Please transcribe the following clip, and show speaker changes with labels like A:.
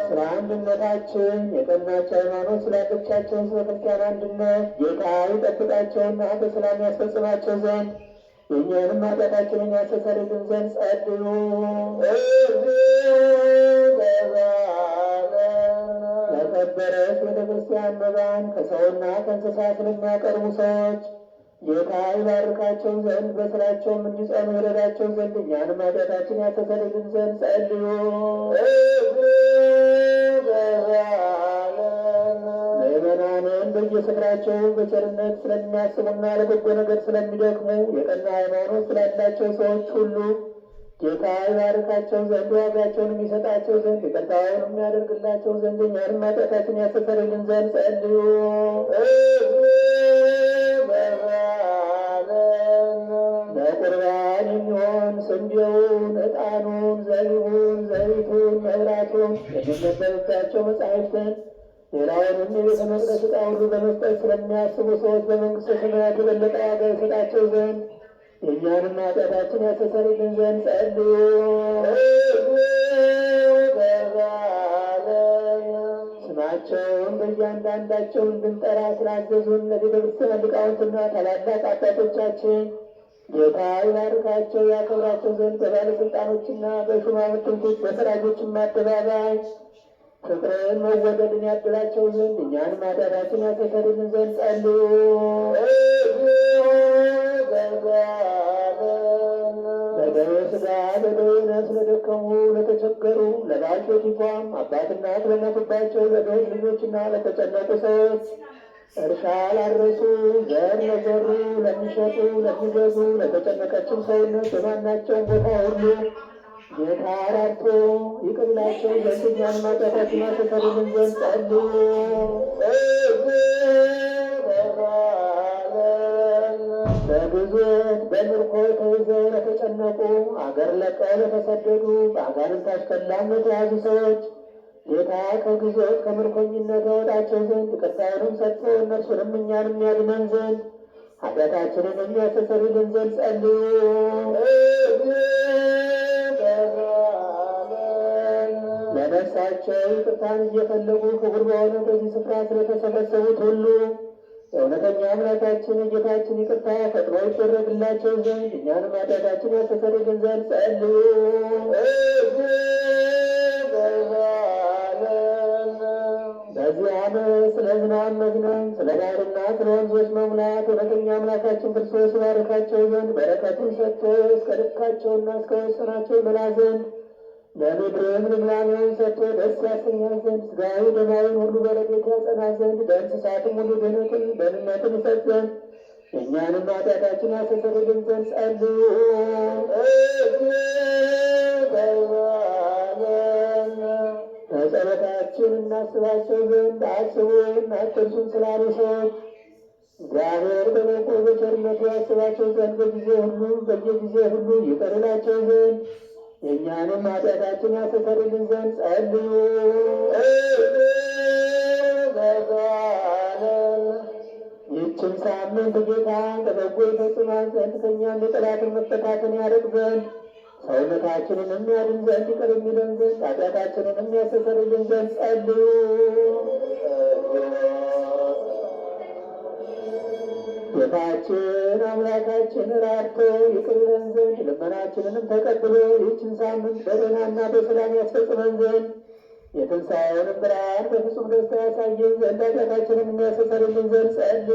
A: ስለ አንድነታችን የቀናች ሃይማኖት ስላለቻቸው ስለ ክርስቲያን አንድነት ጌታ ይጠብቃቸውና በሰላም ያስፈጽማቸው ዘንድ የእኛንም ኃጢአታችንን ያስተሰርይልን ዘንድ ጸልዩ። ለከበረች ቤተ ክርስቲያን መባን ከሰውና ከእንስሳ ስለሚያቀርቡ ሰዎች ጌታ ይባርካቸው ዘንድ በስራቸውም እንዲጸኑ ይረዳቸው ዘንድ እኛንም ኃጢአታችን ያስተሰርይልን ዘንድ ጸልዩ። ምዕመናንን በየስፍራቸው በቸርነት ስለሚያስቡና ለበጎ ነገር ስለሚደክሙ የቀና ሃይማኖት ስላላቸው ሰዎች ሁሉ ጌታ ይባርካቸው ዘንድ ዋጋቸውን የሚሰጣቸው ዘንድ ይቅርታውን የሚያደርግላቸው ዘንድ እኛንም ኃጢአታችን ያስተሰርይልን ዘንድ ጸልዩ። ለቁርባን የሚሆን ስንዴውን፣ ዕጣኑን፣ ዘቢቡን፣ ዘይቱን፣ መብራቱን የሚነበብባቸው መጻሕፍትን ሌላውንም የቤተ መቅደስ ዕቃ ሁሉ በመስጠት ስለሚያስቡ ሰዎች በመንግሥተ ሰማያት የበለጠ ዋጋ ይሰጣቸው ዘንድ የእኛንም ኃጢአታችን ያስተሰርይልን ዘንድ ጸልዩ። ስማቸውን በእያንዳንዳቸው እንድንጠራ ስላዘዙን ለቤተ ክርስቲያን ሊቃውንትና ታላላቅ አባቶቻችን ጌታ ይባርካቸው ያከብራቸው ዘንድ በባለስልጣኖችና በሹማምንትም ፊት በፈራጆችም አደባባይ ፍቅርን መወደድን ያድላቸው ዘንድ እኛንም ኃጢአታችን ያስተሰርይልን ዘንድ ጸልዩ። በደዌ ሥጋ በደዌ ነፍስ ለደከሙ ለተቸገሩ፣ ለባልቴቲቷም አባት እናት ለሞቱባቸው ለድሆች ልጆችና ለተጨነቁ ሰዎች፣ እርሻ ላረሱ፣ ዘር ለዘሩ፣ ለሚሸጡ፣ ለሚገዙ፣ ለተጨነቀችም ሰውነት በማናቸውም ቦታ ሁሉ ጌታ ራርቶ ይቅር ይላቸው ዘንድ እኛንም ኃጢአታችንን ያስተሰርይልን ዘንድ ጸልዩ። በግዞት በምርኮ ተይዘው ለተጨነቁ፣ አገር ለቀው ለተሰደዱ፣ በአጋንንት አሽከላም ለተያዙ ሰዎች ጌታ ከግዞት ከምርኮኝነት ያወጣቸው ዘንድ ይቅርታውንም ሰጥቶ እነርሱንም እኛንም ያድነን ዘንድ ኃጢአታችንን የሚያስተሰርይልን ዘንድ ጸልዩ። ለነፍሳቸው ይቅርታን እየፈለጉ ክቡር በሆነ በዚህ ስፍራ ስለተሰበሰቡት ሁሉ የእውነተኛ አምላካችን የጌታችን ይቅርታ ፈጥኖ ይደረግላቸው ዘንድ እኛንም ኃጢአታችን ያስተሰርይልን ዘንድ ጸልዩ። በዚህ ዓመት ስለ ዝናብ መዝነብ፣ ስለ ባህርና ስለ ወንዞች መሙላት እውነተኛ አምላካችን ክርስቶስ ይባርካቸው ዘንድ በረከቱን ሰጥቶ እስከ ልካቸውና እስከ ወሰናቸው ይሞላ ዘንድ ለምድርም ልምላሜውን ሰጥቶ ደስ ያሰኛል ዘንድ ሥጋዊ ደማዊን ሁሉ በረድኤት ያጸና ዘንድ በእንስሳትም ሁሉ ድኅነትን ደህንነትን ይሰጥ ዘንድ እኛንም ኃጢአታችን ያስተሰርይልን ዘንድ ጸልዩ። በጸሎታችን እናስባቸው ዘንድ አስቡን አትርሱን ስላሉ ሰዎች እግዚአብሔር በበጎ በቸርነቱ ያስባቸው ዘንድ በጊዜ ሁሉ በየጊዜ ሁሉ ይቅር ይላቸው ዘንድ የእኛንም ኃጢአታችን ያስተሰርይልን ዘንድ ጸልዩ። ይህችን ሳምንት ጌታ በበጎ ይፈጽማት ዘንድ ከእኛም የጠላትን መፈታተን ያርቅ ዘንድ ሰውነታችንን የሚያድን ዘንድ ይቅር የሚለን ዘንድ ኃጢአታችንን የሚያስተሰርይልን ዘንድ ጸልዩ። ጌታችን አምላካችን ራርቶ ይቅር ይለን ዘንድ ልመናችንንም ተቀብሎ ይህችን ሳምንት በደህናና በሰላም ያስፈጽመን ዘንድ የትንሣኤውንም ብርሃን በፍጹም ደስታ ያሳየን ዘንድ ኃጢአታችንን የሚያስተሰርይልን ዘንድ ጸልዩ።